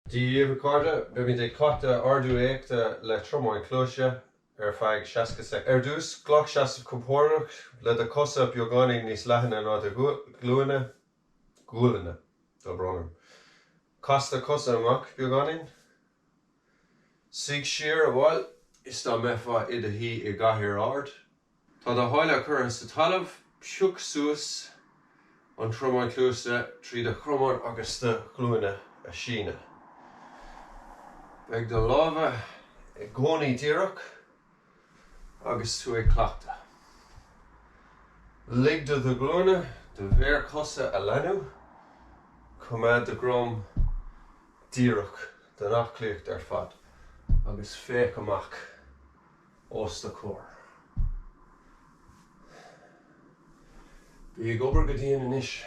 Dia dhaoibh a chairde, beimid ag cleachtadh ardú éachta le tromáin cluaise ar feadh 60 soicind. Ar dtús, glac seasamh compordach le do chosa beagáinín níos leathaine ná do ghlúine, gualainne, tá brón orm. Cas do chosa amach beagáinín. Suigh siar amhail is dá mbeifeá i do shuí i gcathaoir ard. Tá do sháile curtha sa talamh, pioc suas an tromán cluaise trí do chromán agus do ghlúine a shíneadh. Beidh do lámha i gcónaí díreach agus tú ag cleachtadh. Lig do do ghlúine do mhéar cosa a leathnú, coimeád do dhroim díreach don aclaíocht ar fad agus féach amach. os do chomhair. Bí ag obair go dian anois.